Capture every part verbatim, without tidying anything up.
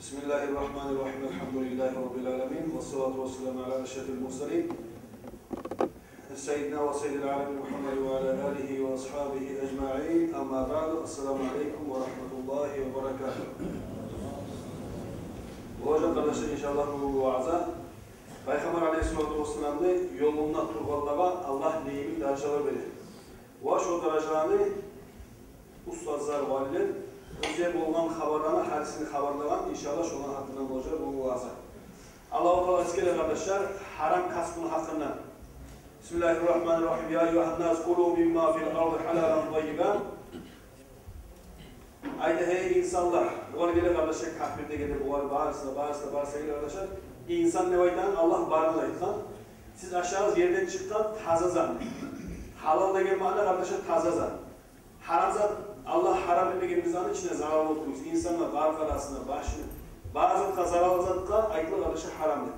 بسم الله الرحمن الرحيم. الحمد لله رب العالمين. والصلاة والسلام على أشرف المرسلين. سيدنا وسيد العالمين محمد وعلى آله وأصحابه أجمعين. أما بعد. السلام عليكم ورحمة الله وبركاته. Болажакъ, къардашлар, иншааллагь, бу ваъза Пайхаммар алейгьиссалату вассаламны ёлунда тургъанлагъа Аллагь не йимик даражалар бере. Ва шо даражаны устазлар, валилер, оьзлер болгъан хабарланы, гьадисин хабарлагъан, иншааллагь, шоланы гьакъындан болажакъ бу ваъза. Аллагьу Таала эсгере, къардашлар, гьарам касбуну гьакъындан. بسم الله الرحمن الرحيم. يا أيها الناس كلوا مما في الأرض حلالا طيبا. Айта, гьей инсанлар, булар геле, къардашлар, капир дегенде булар барысы да, барысы да, барысы да геле, къардашлар. Инсан деп айтагъан Аллагь барын да айтгъан. Сиз ашагъыз ерден чыкъгъан таза затны. Гьалал деген маъна, къардашлар, таза зат. Гьарам зат, Аллагь гьарам этмеген затны ичинде зарал болуп турса, инсангъа, къаркъарасына, башына, бар затгъа, зараллы затгъа айтыла, къардашлар, гьарам деп.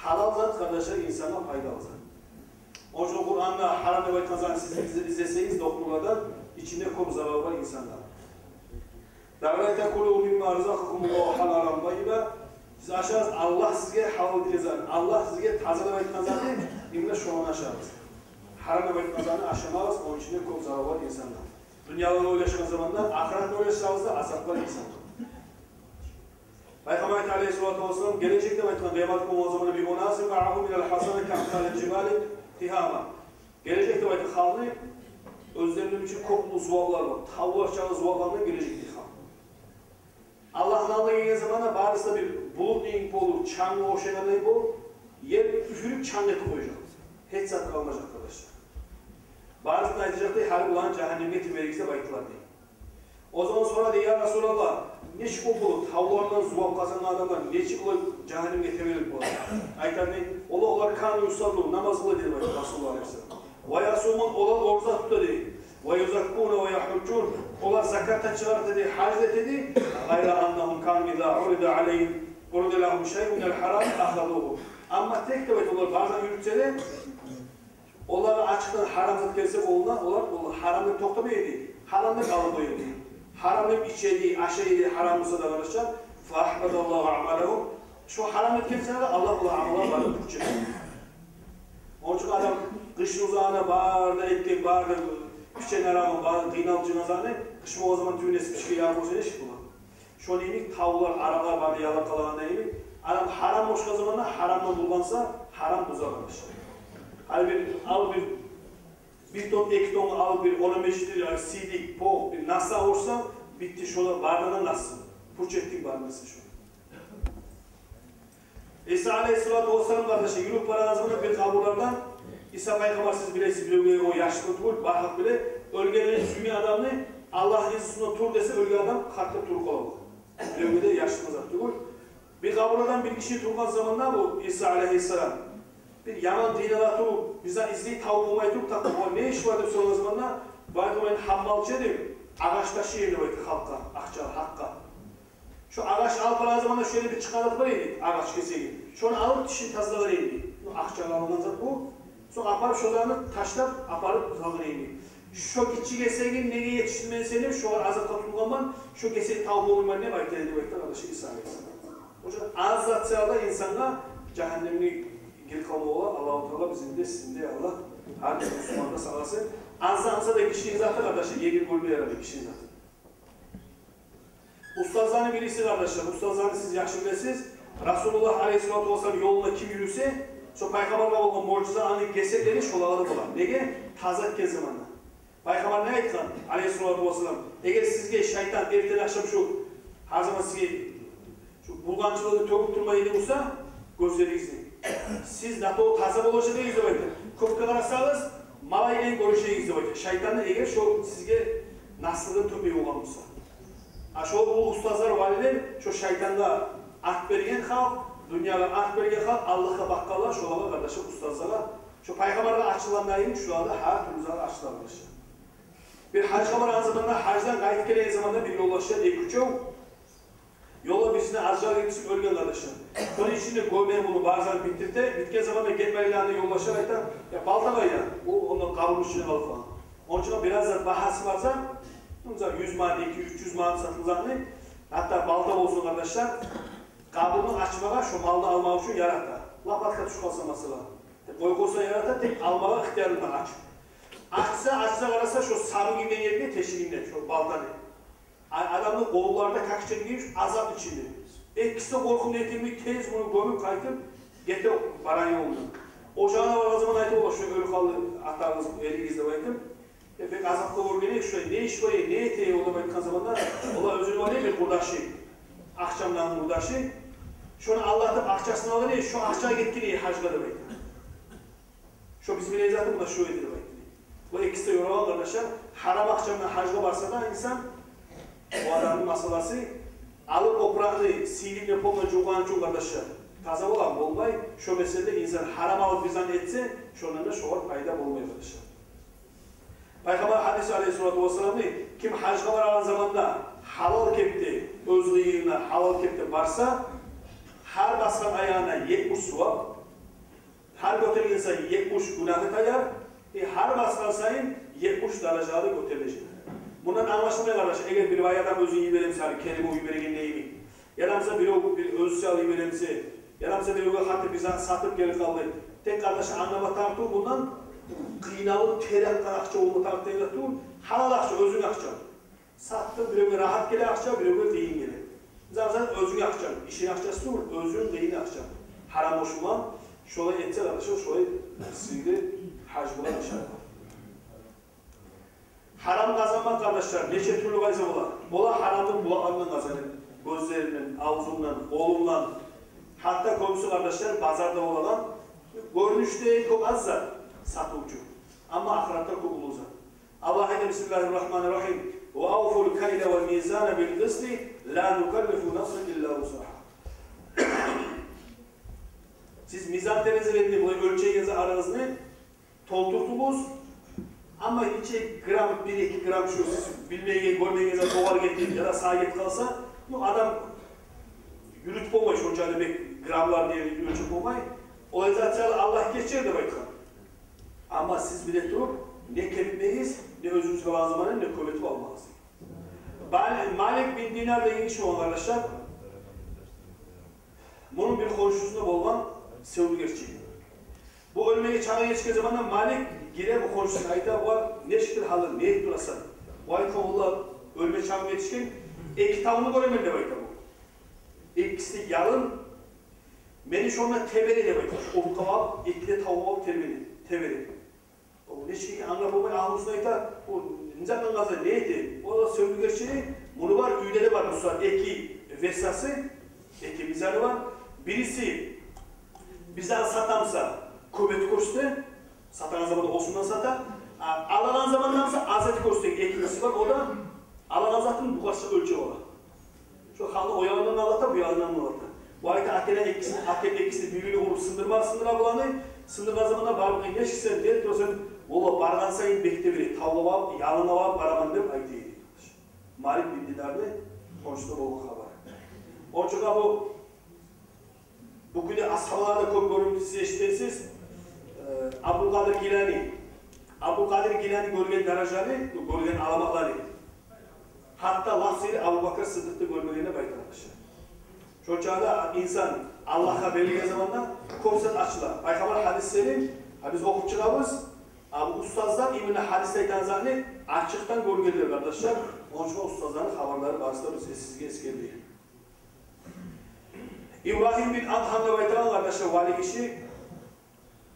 Гьалал зат, къардашлар, инсангъа пайдалы зат. Ону учун Къуранда гьарам деп айтгъан затны сиз изле-, излесегиз, докторларда ичинде кёп зарал бар инсангъа. Дагъы айта: كلوا مما رزقكم الله حلالا طيبا. Сиз ашагъыз Аллагь сизге гьалал этген затны, Аллагь сизге таза деп айтгъан затны, именно шону ашагъыз. Гьарам деп айтгъан затны ашамагъыз, ону ичинде кёп зарал бар инсангъа. Дюньяланы ойлашгъан заманда ахыратны ойлашсагъыз да, азап бар инсангъа. Пайхаммар айта алейгьиссалату вассалам, гележек деп айтгъан, къыямат гюн болгъан заманда: بأناس معهم من الحصى كأمثال الجبال تهامة. Гележек деп айтгъан халкъны оьзлерини ичинде кёп уллу зуваплар бар, тавлар чакъы зуваплардан гележек дей халкъ. Аллагьны алдына гелген заманда барысы да бир булут йимик болуп, чангъа ошайгъандай болуп, ер уьфюрюп чангъа этип къояжакъ. Гьеч зат къалмажакъ, къардашлар. Барысын айтажакъ дей, гьали буланы жагьаннемге теберигиз деп айтылар дей. О заман сорады: я Расулаллагь, нечик о булут, тавлардан зувап къазангъан адамлар нечик олар жагьаннемге теберилип бола? Айтар дей, олар, олар كانوا يصلون, намаз къыла эди деп айта Расулуллагь алейгьиссалам. ويصومون, олар ораза тута дей. ويزكون ويحجون, олар закат да чыгъарта дей, гьаж да эте дей. غير أنهم كانوا إذا عرض عليهم، عرض لهم شيء من الحرام أخذوه. Амма тек деп айта, олар бардан юрютсе де, олагъа ачыкъдан гьарам зат гелсе къолуна, олар, олар гьарам деп токътамай эди, гьарам деп алып къоя эди. Гьарам деп иче эди, ашай эди, гьарам буса да, къардашлар. فأحبط الله أعمالهم. Шо гьарам деп гелсе де, Аллагь оланы амалларын барын пуч эте. Ону учун адам къышны узагъына бары да этген, бары да пичен арагъын, бары да къыйналып жыйгъан затны, къыш болгъан заман тюбюне сипишге ягъып къойса, нечик бола? Шону йимик тавлар, арагъа бары яллап къалагъанда йимик, адам гьарам бошгъан заманда гьарамдан булгъанса, гьарам буза, къардашлар. Гьали бир, ал бир, бир тонн, эки тонн ал бир, он беш литр сийдик, пох, бир насгъа урсанг, битди, шону барын да насгъа. Пуч этдинг барын да сен шону. Иса алейгьиссалату вассалам, къардашлар, юрюп барагъан заманда бир къабурлардан Иса пайхаммар, сиз билесиз, биревге о яшыртгъын тюгюл, бар халкъ биле, оьлгенни сюйген адамны Аллагьны изну уьстюнде тур десе, оьлген адам къатты туруп къала. Биревге де яшыртгъын зат тюгюл. Бир къабурлардан бир гиши тургъан заманда бу Иса алейгьиссалам бир яман къыйнала туруп, бир зат излей, табып болмай туруп, тапгъан. «О, не иш бар?» деп сорагъан заманда, бу айта: «Мен гьаммалчы эдим, агъач ташый эдим», — деп айта, халкъгъа, акъча, гьакъгъа. Шо агъач алып барагъан заманда шо ерде бир чыкъгъан зат бар эди, агъач кесеги. Шону алып тишин тазалагъан эди. Бу акъча алынгъан зат бу. Сонг апарып шо затны ташлап, апарып салгъан эди. Шо гиччи кесегин неге етишдирмединг сен деп, шогъар азапгъа тутулгъанман, шо кесекни табып болмайман деп айта эди, деп айта, къардашлар, Иса алейгьиссалам. О учун аз зат саялы да инсангъа жагьаннемге гирип къалма бола. Аллагьу Таала бизин де, сизин де, Аллагь гьар бир мусулмандан сакъласын. Аз зат буса да гишини заты, къардашлар, енгил гёрме ярамай гишини заты. Устазланы бириси, къардашлар, устазланы сиз яхшы билесиз. Расулуллагь алейгьиссалату вассалам ёлунда ким юрюсе, шо пайхаммаргъа болгъан муъжиза, аны гесеклери шолагъа да бола. Неге? Таза этген заманда. Пайхаммар не айтгъан, алейгьиссалату вассалам? Эгер сизге шайтан эртен-ахшам шу, гьар заман сизге шу булгъанчылыгъын тёгюп турмай эди буса, гёзлеригизни, сиз на то таза болажакъ эдигиз деп айта. Кёкге къарасагъыз, малай йимик гёрюшегиз деп айта, шайтанны, эгер шо сизге наслыгъын тёкмей болгъан буса. А шо уллу устазлар, валилер шо шайтангъа ат берген халкъ, дюньягъа ат берген халкъ, Аллагьгъа бакъгъанлар, шолагъа, къардашлар, устазлагъа, шо пайхаммаргъа ачылгъандай, шолагъа да гьар тюрлю зат ачыла, къардашлар. Бир гьажгъа барагъан заманда, гьаждан къайтып гелеген заманда бир ёлдашлар эки-уьчев ёлда бирисине ажал гелип оьлген, къардашлар. Шону ичинде гёме муну, бар затын битдирте, битген заманда гетмейлигин ёлдашлар айта: «Я, балта къайда?» О онда къабурну ичинде къалып къалгъан. Ону учун бираз зат багьасы бар зат, мисал, юз манат, эки, уьч юз манат сатылгъан затны, гьатта балта болсун, къардашлар, Къабурну ачмагъа, шо малны алмакъ учун ярата. Лапатгъа тюшюп къалса, масала, къой къойса ярата, тек алмагъа ихтиярындан ачып. Ачса, ачса, къараса, шо сагъып гирген ерге тешигинден, шо балтаны. А-, адамны къоллары да как чергип, азап ичинде. Экиси къоркъуп, этмей, тез муну гёмюп къайтып гете, бара ёлундан. Ожагъына баргъан заман айта: «Ола, шо оьлюп къалды атагъыз, эригиз», — деп айтып. Э, бек азапгъа гёргени, шо не иш бар, не эте о деп айтгъан заманда, ола оьзюню бар бир къурдашы, акъчамдан къурдашы, шону алдатып, акъчасын алгъан, шо акъча гетген гьажгъа деп айта. Шо бизин билеген заты муна шо эди деп айтды. Бу экиси де ёрагъан, къардашлар, гьарам акъча булан гьажгъа барса да инсан, о адамны масъаласы, алып опуракъны сийрикни полуна жувгъан учун, къардашлар, таза бола болмай. Шо меселде инсан гьарам алып бир зат этсе, шондан да шогъар пайда болмай, къардашлар. Пайхаммар гьадиси алейгьиссалату вассаламны: ким гьажгъа барагъан заманда гьалал кепде, оьз къыйынына гьалал кепде барса, гьар басгъан аягъына етмиш сувап, гьар гётерген сайын етмиш гюнагьы таяр, э, гьар басгъан сайын етмиш даражалары гётерилежек. Мундан англашылмай, къардаш, эгер бир бай адам оьзюн йиберемсе, гьали келип о йиберегендейми, яда буса бирев бир оьзю саялы йиберемсе, яда буса биревге гьатта бир зат сатып гелип къалды. Тек, къардаш, англама тарыкъ тюгюл мундан, къыйналып, тер акъгъан акъча болма тарыкъ тюгюл, гьалал акъча, оьзюнг акъчанг. Саттынг, биревге рагьат геле акъча, биревге къыйын геле. Зат-зат оьзюнг акъчанг, ишинг акъчасы тюгюл, оьзюнг къыйын акъчанг. Гьарам къошулмагъан, шолай этсе, къардаш, шолай сыйлы гьаж булан ишар бар. Гьарам къазанмакъ, къардашлар, нече тюрлю къайсы бола. Бола гьарамны булакъларындан къазанып, гёзлеринден, авзундан, къолундан. Гьатта кёбюсю, къардашлар, базарда болагъан, гёрюнюшде кёп аз зат сатывчу, амма ахыратда кёп уллу зат. Аллагь айта: «Бисмиллагьи ррагьмани ррагьим. Ва авфул кайла вал мизана бил къисти, ла нукаллифу нафсан илла вусагьа». Сиз мизан терезелерин, булай оьлчейген затларыгъызны толтуртугъуз. Амма гиччи грамм, бир-эки грамм, шу сиз билмеген, гёрмеген зат огъар гетип яда сагъа гетип къалса, ну, адам юрютюп болмай, шонча да бек граммлар деп оьлчеп болмай. Олай зат саялы Аллагь гечер деп айтгъан. Амма сиз биле туруп, не кемитмегиз, не оьзюгюзге лазим болгъанны, не кёп этип алмагъыз. Бал-, Малик бин Динар деген гиши болгъан, къардашлар. Муну бир хоншусу да болгъан сёвдюгерчи. Бу оьлмеге чагъы етишген заманда Малик гире бу хоншусуна, айта: «Вай, нечикдир гьалынг, не этип турасан?» Бу айтгъан: «Валлагь, оьлме чагъым етишген, эки тавну гёремен, — деп айта бу. — Экиси де ялын, мени шонда тебере, — деп айта, — шу отгъа багъып, эки де тавгъа багъып тебере, тебере». О нечик экен, англап болмай, агьлюсюне айта: «О не затдан къаза, не эте?» О да сёвдюгерчи, муну бар, уьйде де бар, мисал, эки весасы, эки мизаны бар. Бириси, бир зат сата буса, кёп этип гёрсете, сатагъан заманда осундан сата, а алагъан заманда буса аз этип гёрсете, экинчиси бар, о да алагъан затын бу къаршы оьлчеп ала. Шо халкъны о ягъындан алата, бу ягъындан алата. Бу айта: «Атела экисин, атеп экисин бир-бирине уруп сындырма, сындыра буланы. Сындыргъан заманда барып, нечик сен деп турасан, валлагь, баргъан сайын бек тебере, тавгъа багъып, ялынга багъып бараман», — деп айта эди. Малик бин Динарны хоншусу болгъан хабар. Онча да бу, бу кюйде асгьабалар да кёп гёрюнюп, сиз эшитгенсиз, э, Абдулкъадир Гилани. Абдулкъадир Гилани гёрген даражаны, гёрген аламатланы гьатта лап сыйлы Абубакр Сыддыкъ да гёрмеген деп айта, къардашлар. Шонча да инсан Аллагьгъа берилген заманда кёп зат ачыла. Пайхаммар гьадислерин, гьа, биз охуп чыгъабыз. А бу устазлар именно гьадисде айтагъан затны ачыкъдан гёргенлер, къардашлар. Онча устазланы хабарлары барысы да биз сизге эсгерди. Ибрагьим бин Адгьам деп айтагъан, къардашлар, вали гиши.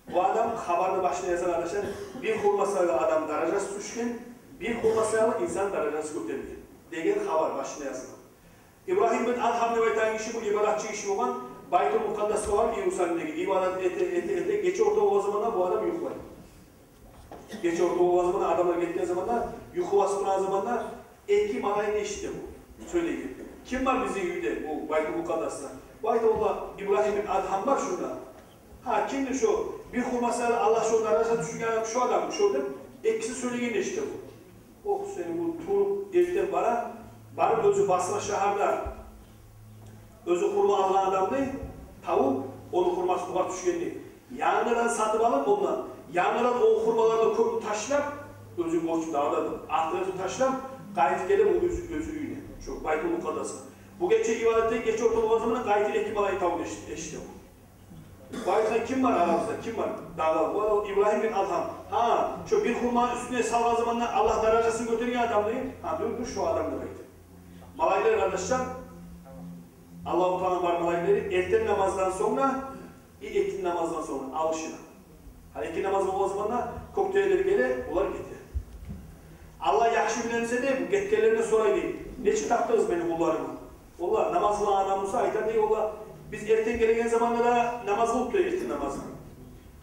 Бу адам хабарны башына яза, къардашлар: «Бир хурма саялы адам даражасы тюшген, бир хурма саялы инсан даражасы гётерилген», — деген хабар башына язылгъан. Ибрагьим бин Адгьам деп айтагъан гиши, бу ибадатчы гиши болгъан, Байтул Мукъаддасгъа барып, Иерусалимдеги ибадат эте, эте, эте, гече орта болгъан заманда бу адам юхлай. Гече орта болгъан заманда, адамлар гетген заманда, юху басып тургъан заманда, эки малайикни эшите бу сёйлейген. «Ким бар бизин уьйде, бу Байтул Мукъаддасда?» Бу айта: «Валлагь, Ибрагьим бин Адгьам бар шунда». «Гьа, кимдир шо? Бир хурма саялы Аллагь шо даража тюшюрген адам шо адаммы шо?» — деп, экиси сёйлегенни эшите бу. Ох, сени бу туруп, эртен бара, барып оьзю басгъан шагьарда оьзю хурма алгъан адамны тавуп, ону хурмасы бугъар тюшгенни янгыдан сатып алып, ондан янгыдан о хурмаланы кёбюн ташлап, оьзю борчун дагъы да артыкъ этип ташлап, къайтып геле бу оьзю, оьзю уьюне, шо Байтул Мукъаддасгъа. Бу гече ибадатдан гече орталыкъ болгъан заманда къайтып эки малайик тавну эшит-, эшите. Бу айтгъан: «Ким бар арабызда, ким бар?» Дагъы: «Валлагь, Ибрагьим бин Адгьам». Гьа, шо бир хурманы уьстюне салгъан заманда Аллагь даражасын гётерген адам деген. Гьа, дюр, дюр, шо адам деп айта. Малайиклер, къардашлар, Аллагьу Тааланы бар малайиклери эртен намаздан сонг да, и экинни намаздан сонг да алышына. Гьали экинни намаз болгъан заманда кёкдегилер геле, олар гете. Аллагь яхшы биле буса да, бу гетгенлерине сорай дей: «Нечик тапдыгъыз мени къулларымны?» Олар намаз къылагъан адам буса, айта дей олар: «Биз эртен гелеген заманда да намаз къылып тура эдик, эртен намазны.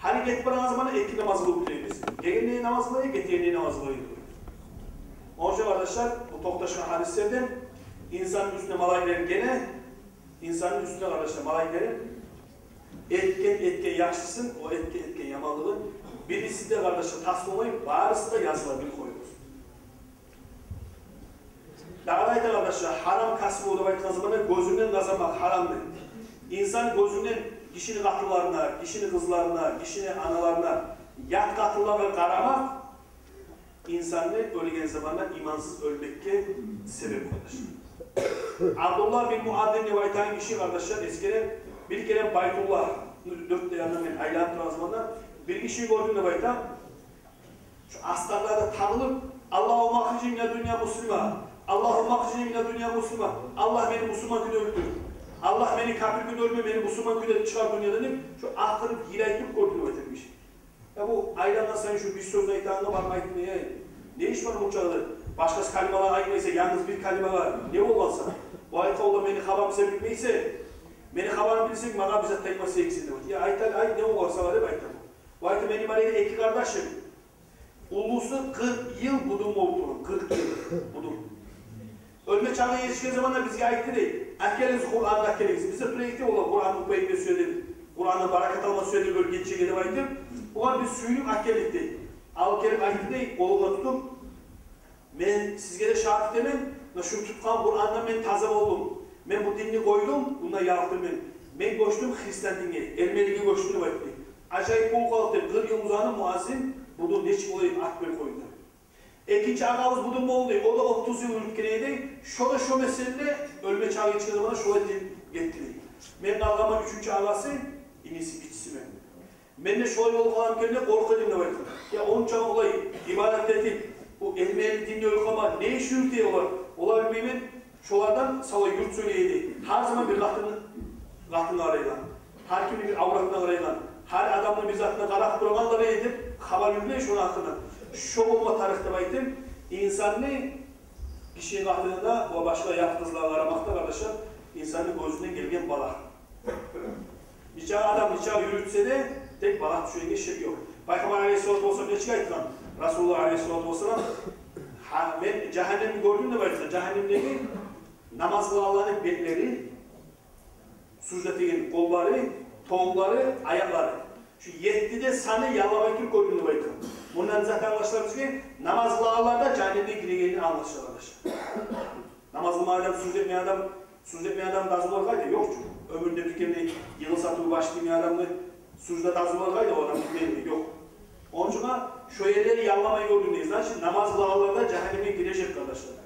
Гьали гетип барагъан заманда экинни намаз къылып тура эдик. Гелгенде намаз къыла эдик, гетгенде намаз къыла эдик». Ону учун, къардашлар, бу токъташгъан гьадислерден: инсанны уьстюне малайиклер геле, инсанны уьстюне, къардашлар, малайиклер этген, этген яхшысын, о этген, этген яманлыгъын, бириси де, къардашлар, тас болмай, барысы да языла, билип къоюгъуз. Дагъы да айта, къардашлар, гьарам касбу деп айтгъан заманда гёзюнден къазанмакъ гьарамны. Инсан гёзюнден гишини къатынларына, гишини къызларына, гишини аналарына, ят къатынлагъа къарамакъ инсанны оьлген заманда имансыз оьлмекге себеп, къардашлар. Абдуллагь бин Муазин деп айтагъан гиши, къардашлар, эсгере, бир керен Байтуллагь, дёрт де янындан мен айланып турагъан заманда, бир гишини гёрдюм деп айта. Шо астарлары тагъылып: «Аллагьумма ахрижни мина дунья муслима, Аллагьумма ахрижни мина дунья муслима, Аллагь, мени бусурман кюйде оьлтюр, Аллагь, мени капир кюйде оьлтюрме, мени бусурман кюйде чыгъар дуньядан», — деп, шо акъырып йылайып туруп гёрдюм деп айта гиши. Я бу айлангъан сайын шо бир сёзню айтагъангъа барып айтмай: «Эй, не иш бар мунча да? Башгъа калималар айтмайсан, янгыз бир калимагъа не болгъансан?» Бу айтгъан: «Олар мени хабарымны сен билмейсен. Мени хабарымны билсенг, магъа бир зат да айтмас эдинг сен», — деп айта. Я айт, айт, айт, не болгъан сагъа деп айта. Бу айта: «Мени бар эди эки къардашым. Уллусу къыркъ йыл будун болуп тургъан, къыркъ йыл будун. Оьлме чагъы етишген заманда бизге айтды дей: „Алыгъыз Къуранны, алыгъыз“. Биз де тура эдик, олар Къуранны охуй эте сюе эди, Къурандан баракат алма сюе эди оьлгенче деп айтып. Огъар биз сююнюп алып гелдик дей. Алып гелип айтды дей, къолуна тутуп: „Мен сизге де шагьат этемен, муна шу тутгъан Къурандан мен таза болдум. Мен бу динни къойдум, бундан ялкъдым мен. Мен гёчдюм христиан динге, эрмелиге гёчдюм“, – деп айтды дей. Ажайып болуп къалды дей, къыркъ йыл узагъына Муазин будун нечик олай ат берип къойду. Экинчи агъабыз будун болду дей, о да отуз йыл юрютген эди дей. Шо да шо меселде оьлме чагъы етишген заманда шолай дин гетди дей. Мен къалгъанман уьчюнчю агъасы, иниси, гиччиси мен. Мен де шолай болуп къаларман экен деп къоркъа эдим деп айтгъан. Я онча олай ибадат этип, бу эрмели динде оьлюп къалма не иш юрюте олар? Олар, билмеймен, шолардан савлай юрт сёйлей эди. Гьар заман бир къатын, къатынгъа къарайгъан, гьар кимни бир авратына къарайгъан, гьар адамны бир затына къарап турагъанлар эди деп хабар юрюй шону гьакъында. Шо болма тарыкъ деп айтып, инсанны, гишини къатынына ва башгъа ят къызлагъа къарамакъ да, къардашлар, инсанны гёзюнден гелген балагь. Нечакъы адам нечакъы юрютсе де, тек балагь тюшегенге шек ёкъ. Пайхаммар алейгьиссалату вассалам нечик айтгъан? Расулуллагь алейгьиссалату вассалам: «Гьа, мен жагьаннемни гёрдюм», – деп айтгъан. Жагьаннемдеги намаз къылагъанланы бетлери, сужда этеген къоллары, тонлары, аякълары. Шу етти де саны ялламай туруп гёрдюм деп айтгъан. Мундан зат англашыла бизге, намаз къылагъанлар да жагьаннемге гирегенин англашыла, къардашлар. Намаз къылмагъан адам, сужда этмеген адам, сужда этмеген адам дазу болар къайда? Ёкъ чу. Оьмюрюнде бир керен йыгъылса туруп баш тиймеген адамны сужда дазу болар къайда, о адам билмейми? Ёкъ. Ону учун шо ерлери ялламай гёрдюм дей. Значит, намаз къылагъанлар да жагьаннемге гирежек, къардашлар.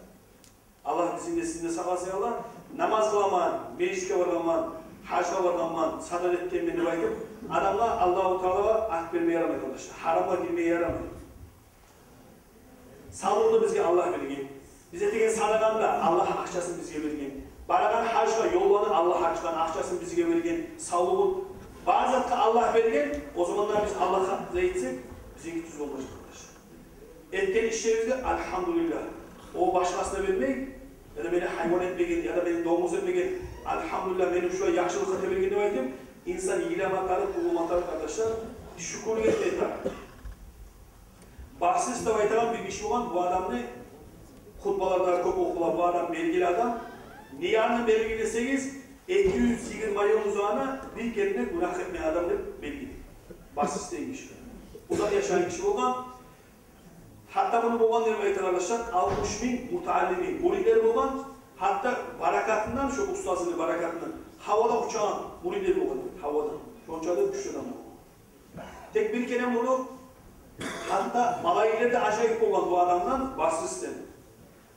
Аллагь бизин де, сизин де сакъласын, я Аллагь. Намаз къыламан, межитге баргъанман, гьажгъа баргъанман, садагъа этгенмен деп айтып, адамгъа, Аллагьу Таалагъа акъ берме ярамай, къардашлар. Гьарамгъа гирме ярамай. Савлукъну бизге Аллагь берген. Биз этеген садагъаны да Аллагь акъчасын бизге берген. Барагъан гьажгъа ёлланы Аллагь ачгъан, акъчасын бизге берген. Савлугъун, бар затгъа Аллагь берген. О заманда биз Аллагьгъа зат этсек, бизинки тюз болмажакъ, къардашлар. Этген ишлерибизге альгьамдулиллагь. О башгъасына бермей, яда мени гьайван этмеген, яда мени домуз этмеген, альгьамдулиллагь, мени шулай яхшылыкъгъа теберген деп айтып, инсан йылама тарыкъ, тувулма тарыкъ, къардашлар, шюкюрлюк этме тарыкъ. Басрист деп айтагъан бир гиши болгъан, бу адамны хутбаларда кёп охула, бу адам белгили адам. Не яндан белгили десегиз, эки юз йигирма йыл узагъына бир керен де гюнагь этмеген адам деп белгили. Басрист деген гиши. Узакъ яшагъан гиши болгъан. Гьатта муну болгъан деп айта, къардашлар, алтмыш минг мутааллими, муридлери болгъан. Гьатта баракатындан, шо устазыны баракатындан гьавада учагъан муридлери болгъан, гьавада. Шонча да гючлю адамлар болгъан. Тек бир керен муну гьатта малайиклер де ажайып болгъан бу адамдан, Басристден.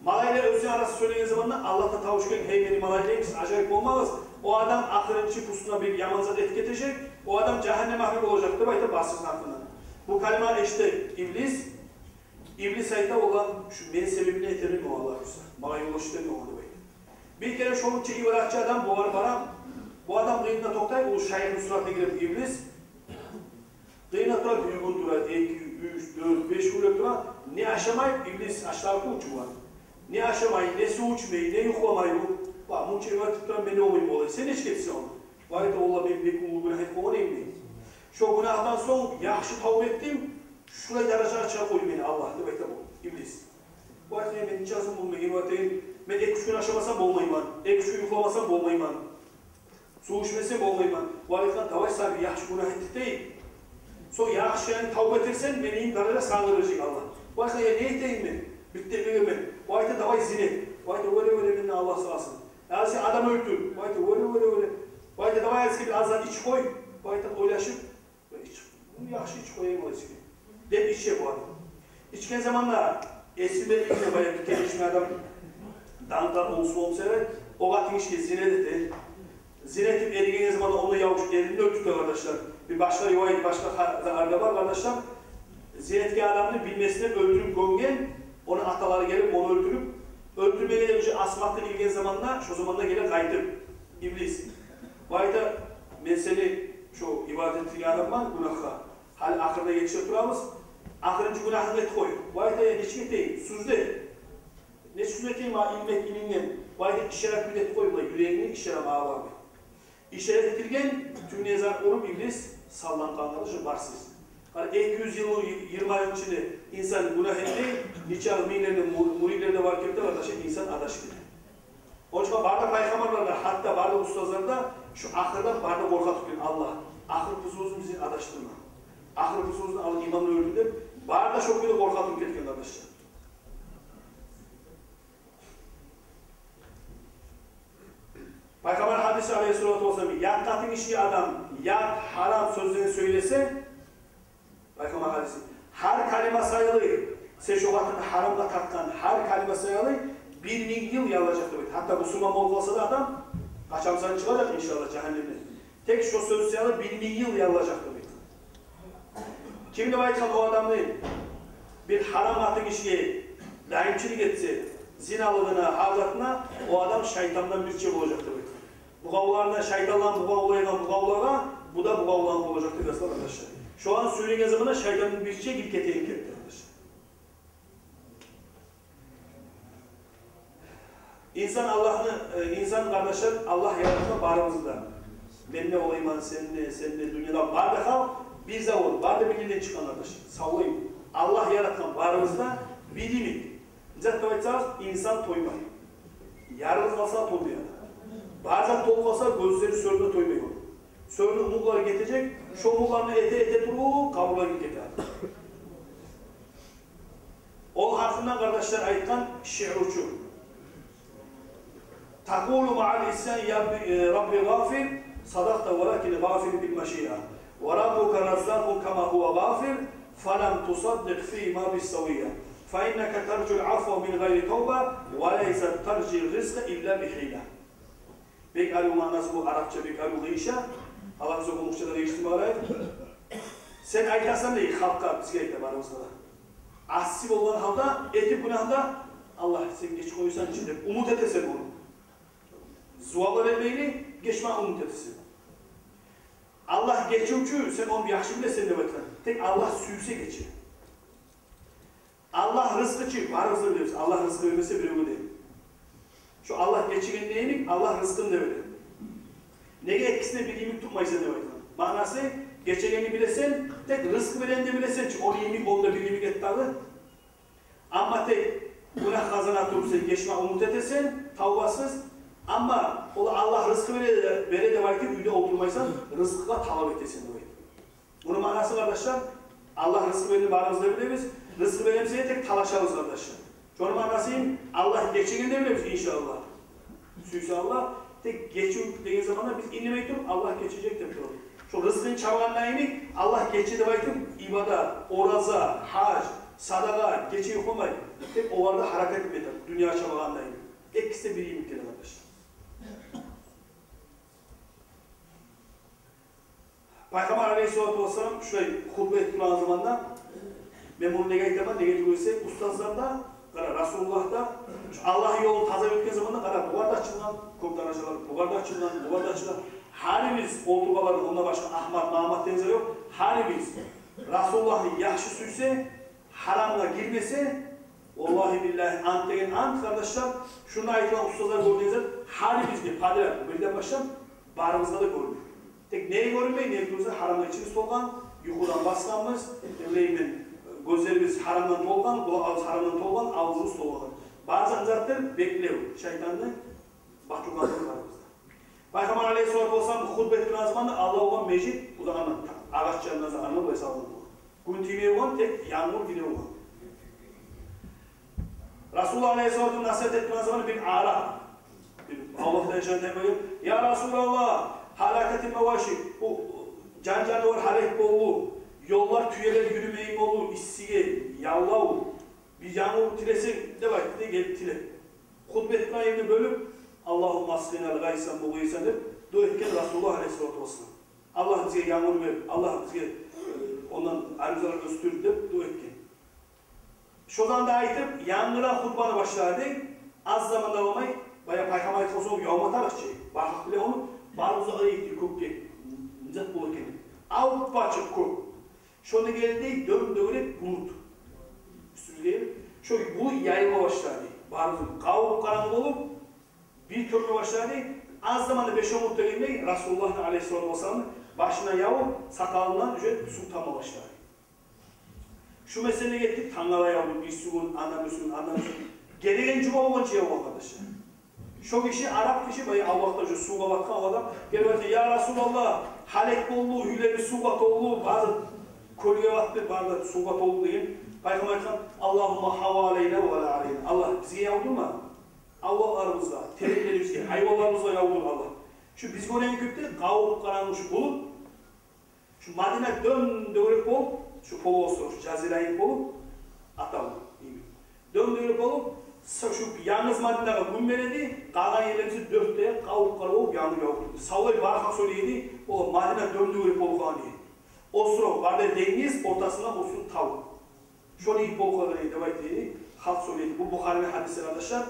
Малайиклер оьзюню арасында сёйлеген заманда Аллагьдан тавуш гелген: «Гьей, мени малайиклерим, сиз ажайып болмагъыз. О адам ахырынчы пустуна бир яман зат этип гетежек. О адам жагьаннем агьлю болажакъ», — деп айта, бассыз артындан. Бу калиманы эшитип иблис, иблис айта: «Олар шу мен себебимден этермен о, Аллагь буюрса. Магъа ёлдаш этермен о», — деп айта. Бир керен шонча ибратчы адам бугъар бара. Бу адам къырыйында токътай, о шайыхны суратына гире иблис. Къырыйында тура, бир гюн тура, эки, уьч, дёрт, беш гюнлеп тура. Не ашамай, иблис ачлар къучу бар. Не ашамай, не сув ичмей, не юхламай бу. Бакъ, мунча ибадат этип турам, мен де болмайман олай. Сен нечик этесен ону? Бу айта: «Валлагь, мен бек уллу гюнагь этип къойгъан эдим, — дей. — Шо гюнагьдан сонг яхшы тавба этдим, шулай даражагъа чыгъарып къойду мени Аллагь», — деп айта бу иблис. Бу айта: «Мен нечик болмайман, мен эки-уьч гюн ашамасам болмайман, эки-уьч гюн юхламасам болмайман, сув ичмесем болмайман». Бу айта: «Давай, сагъа бир яхшы гюнагь этдирейим. Сонг яхшы, яни, тавба этерсен, мени даражамны сагъа бережек Аллагь». Бу айта: «Я, не этейим мен? Битдирмеген мен». Бу айта: «Давай, зина эт». Бу айта: «Вале, вале, менден Аллагь сакъласын». «Я, сен адам оьлтюр». Бу айта: «Вале, вале, вале». Бу айта: «Давай, азгъа бир аз зат ичип къой». Бу айта, ойлашып: «Ич, ну, яхшы, ичип къояйым олай сени», — деп иче бу адам. Ичген заманда эсине геле, баягъы бир гелишме адам, дангъа, онгсуз, онгсуз эди, о къатын гишиге зина эте. Зина этип эригеген заманда онда ябушуп эрин оьлтюрте, къардашлар. Бир башгъа ривайат, башгъа ха-, да бар, къардашлар. Зина этген адамны билмесинден оьлтюрюп гёмген, ону аталары гелип, ону оьлтюрюп, оьлтюрмеге де уже асмакъ да гелген заманда, шо заманда геле къайтып иблис. Бу айта: «Мен сени, шо ибадат этген адамман гюнагьгъа, гьали ахырына етише турабыз, ахырынчы гюнагьынгны этип къой». Бу айта: «Я, нечик этейим? Сёз де». «Нечик сёз этейим, а, илмек илинген?» Бу айта: «Ишара кюйде этип къой, булай, юрегингни ишара магъа бар». Ишара этилген, тюбюне зат уруп, иблис салланып къалгъан, уже барсыз. Къара, эки юз йыл, йигирма йыл ичинде инсан гюнагь этмей, нече минглер де му-, мюридлер де бар кепде, къардашлар, инсан адашып гете. Онча бары да пайхаммарлар да, гьатта бары да устазлар да шу ахырдан бары да къоркъа тургъан: «Аллагь, ахыр бусубузну бизин адашдырма. Ахыр бусубузну ал, иманны оьлтюр», — деп, бары да шо кюйде къоркъа туруп гетген, къардашлар. Пайхаммар гьадиси, алейгьиссалату вассалам: «Ят къатын гиши адам ят, гьарам сёзлени сёйлесе, — пайхаммар гьадиси, — гьар калима саялы, сен шо къатынны гьарамгъа тартгъан гьар калима саялы бир минг йыл яллажакъ», — деп айта. Гьатта бусурман болуп къалса да адам, къачан буса чыгъажакъ, иншаллагь, жагьаннемден. Тек шо сёз саялы бир минг йыл яллажакъ, деп айта. Ким деп айтгъан, о адамны бир гьарам къатын гишиге даимчилик этсе, зиналыгъына, гьар затына, о адам шайтандан бирче болажакъ, деп айта. Бугъавларына, шайтанлар бугъавлайгъан бугъавлагъа бу да бугъавланып болажакъ, деп айта, къардашлар. Шоланы сюйреген заманда шайтандан бирче гирип гетеген кепде, къардашлар. Инсан Аллагьны, э, инсан, къардашлар, Аллагь яратгъан барыбызны да. Мен де олайман, сен де, сен де, дюньяда бары да халкъ бир завод, бары да бир ерден чыкъгъан, къардашлар. Савлай. Аллагь яратгъан барыбызны да бир йимик. Зат деп айтсагъыз, инсан тоймай. Ярылып къалса, тоймай. Бары зат толуп къалса, гёзлери сёрюне тоймай. Сёрюне умутлары гетежек, шо умутланы эте-эте туруп, къабурлагъа гетежек. Ол гьакъында, къардашлар, айтгъан шиъручу: «تقول مع الإنسان: يا رب، رب غافر، صدقت ولكن غافر بالمشيئة. وربك رزاق كما هو غافر، فلم تصدق فيما بالسوية. فإنك ترجو العفو من غير توبة، وليست ترجي الرزق إلا بحيلة». Бек арив маънасы бу, арапча бек арив къыйыша. Аллагь бизге къумукъча да къыйышдырма къарайыкъ. Сен айтасан дей халкъгъа, бизге айта, барыбызгъа да. Аси болгъан гьалда, этип гюнагьны да: «Аллагь, сен гечип къоярсан чы», — деп умут этесен ону. Зувап бермейли, гечме умут этесен. Аллагь гечивчю, сен ону яхшы билесен деп айтгъан. Тек Аллагь сюйсе гече. Аллагь рызкъычы, барыбыз да билебиз, Аллагь рызкъы бермесе биревге де. Шо Аллагь гечегенде йимик, Аллагь рызкъын да бере. Неге экисин де бир йимик тутмайсан деп айтгъан. Маънасы, гечегенни билесен, тек рызкъы берегенни де билесен чи, ону йимик, ону да бир йимик эт дагъы. Амма тек гюнагь къазана туруп сен гечме умут этесен, тавбасыз. Амма ол Аллагь рызкъы бере, бере деп айтып, уьйде олтурмайсан, рызкъыгъа талап этесен деп айтып. Муну маънасы, къардашлар, Аллагь рызкъы берегенни барыбыз да билебиз. Рызкъы беремиз де тек талашабыз, къардашлар. Шону маънасын Аллагь гечегенде билебиз, иншаллагь. Сюйсе Аллагь, тек гечив деген заманда биз индемей туруп, Аллагь гечежек деп турабыз. Шо рызкъыны чабагъанда йимик, Аллагь гече деп айтып, ибадат, ораза, гьаж, Садагъа, гече юхламай, тек оларда гьаракат этме тарыкъ, дюнья чабагъандай. Экиси де бир йимик геле, къардаш. Пайхаммар алейгьиссалату вассалам шулай хутба этип турагъан заманда, мен муну неге айтаман, неге тюгюл эсе, устазлар да, къара, Расулуллагь да, шу Аллагьны ёлун таза юрютген заманда, къара, бугъар да ачылгъан, кёп даражалар, бугъар да ачылгъан, бугъар да ачылгъан. Гьарибиз олтургъанлар, онда башгъа Агьмат, Магьаммат деген зат ёкъ. Гьарибиз Расулуллагьны яхшы сюйсе, гьарамгъа гирмесе, валлагьи биллагьи, ант деген ант, къардашлар, шунда айтылгъан устазлар гёрген зат, гьарибизге подряд, бирден башлап, барыбызгъа да гёрюне. Тек неге гёрюнмей, неге гёрюнсе, гьарамгъа ичибиз толгъан, юхудан басгъанбыз, билмеймен, гёзлерибиз гьарамдан толгъан, къулакъларыбыз гьарамдан толгъан, авзубуз толгъан. Бары затдыр беклев, шайтанны батылгъанлыгъы барыбызда. Пайхаммар алейгьиссалату вассалам хутба этип турагъан заманда алда болгъан межит, бу да андан, агъач жанындан, андан булай салгъан болгъан. Гюн тиймей болгъан, тек янгур гире болгъан. Расулуллагь алейгьиссалату насигьат этип турагъан заманда бир араб, бир авлакъда яшагъан тайпа гелип: «Я Расулаллагь, гьалакатил маваши, бу жан-жанывар гьалек болду, ёллар, тюелер юрюмейин болду, иссиге яллав, бир янгур тилесенг», — деп айтды да, гелип тиледи. Хутба этип турагъан еринден бёлюп: «Аллагьумма асгъинал гъайса мугъисан», — деп дуа этген Расулуллагь алейгьиссалату вассалам. «Аллагь, бизге янгур бер, Аллагь, бизге, э, ондан арбузлар оьсдюр», — деп дуа этген. Шо заманда айтып, янгыдан хутбаны башлады. Аз заман да болмай, баягъы Пайхаммар айтгъан сонг явма тарыкъ чы, бар халкъ биле ону, бар узагъа етди, кёкге, не зат бола экен, ап-ачыкъ кёк. Шонда гелди дём-дёгерек булут. Уьстюбюзге гелип, шо булут яйыла башлады. Барыбыз къап-къарангы болуп, бир тёрге башлады. Аз заманда, беш-он минут да гелмей, Расулуллагьны алейгьиссалату вассаламны башына явуп, сакъалындан уже сув тама башлады. Шу меселе гетди, тангала явду, бирисигюн, андан бирисигюн, андан бирисигюн. Гелеген жума болгъанча явгъан, къардашлар. Шо гиши, араб гиши, баягъы авлакъда уже сувгъа батгъан адам, гелип айтгъан: «Я Расулаллагь, гьалек болду, уьйлерибиз сувгъа толду, бары кёлге батды, бары сувгъа толду», — деген. Пайхаммар айтгъан: «Аллагьумма гьавалайна ва ла алайна». Аллагь, бизге явдурма, авлакъларыбызгъа, терекълерибизге, гьайванларыбызгъа явдур, Аллагь. Шу биз гёреген кюйде къап-къарангы шу булут, шу Мадина дём-дёгерек болуп, шу полуостров, шу жазира йимик болуп, аталгъан йимик. Дём-дёгерек болуп, шу, шу янгыз Мадинагъа гюн береди, къалгъан ерлерибиз дёрт де къап-къара болуп, янгур явуп турду. Савлай бар халкъ сёйлейди, о Мадина дём-дёгерек болуп къалгъан дейди. Остров, бары да денгиз, ортасында остров, тав. Шону йимик болуп къалгъан эди деп айтды халкъ, сёйлейди. Бу Бухарини гьадиси, къардашлар.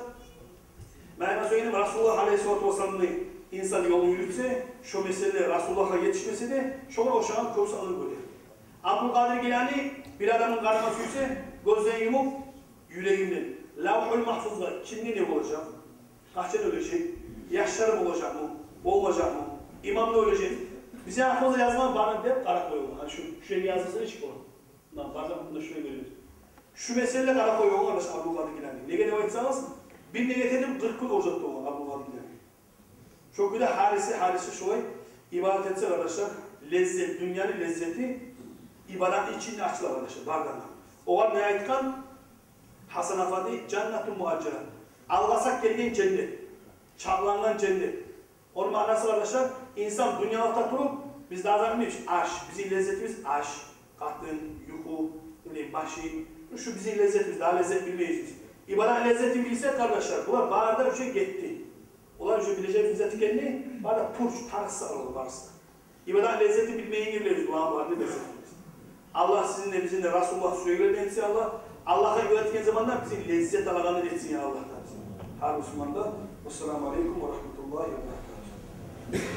Мен айтма сюегеним, Расулуллагь алейгьиссалату вассаламны инсан ёлун юрютсе, шо меселе Расулуллагьгъа етишмесе де, шогъар ошагъан кёп санлы гёре. Абдулкъадир Гилани бир адамны къарама сюйсе, гёзлерин юмуп, юрегинден, Лавгьул Магьфузгъа кимге не болажакъ, къачан оьлежек, яшлары болажакъмы, болмажакъмы, имам не оьлежек, бизин гьакъыбызда язылгъан барын деп къарап къоя болгъан. Гьали шу, шу ерге язылса нечик болар? Муна, бары да муна шулай гёребиз. Шу меселе къарап къоя болгъан, къардашлар, Абдулкъадир Гилани. Неге деп айтсагъыз, бир негет этип, къыркъ гюн ораза тутгъан Абдулкъадир Гилани. Шо кюйде гьариси, гьариси шулай ибадат этсе, къардашлар, леззет, дюньяны леззети ибадатны ичинде ачыла, къардашлар, бардан да. Огъар не айтгъан Гьасан Афанди? Жаннатун муажжала. Алгъасап гелген женнет, чакълангъан женнет. Ону маънасы, къардашлар, инсан дюньялыкъда туруп, биз дагъы зат билмейбиз. Аш, бизин леззетибиз аш, къатын, юху, не билейим, машин. Шу бизин леззетибиз, дагъы леззет билмейбиз биз. Ибадатны леззетин билсек, къардашлар, булар бары да уже гетди. Олар уже билежек леззет экенни, бары да пуч, тарыкъсыз къалды барысы да. Ибадатны леззетин билмейгенге билебиз, буланы барын да леззетин. Аллагь сизин де, бизин де Расулуллагь сюегенлерден этсин, Аллагь. Аллагьгъа ибадат этген заманда бизин леззет алагъандан этсин, я Аллагь, да бизин. Гьар мусулман да. Вассаламу алейкум ва рагьматуллагьи ва баракатугь.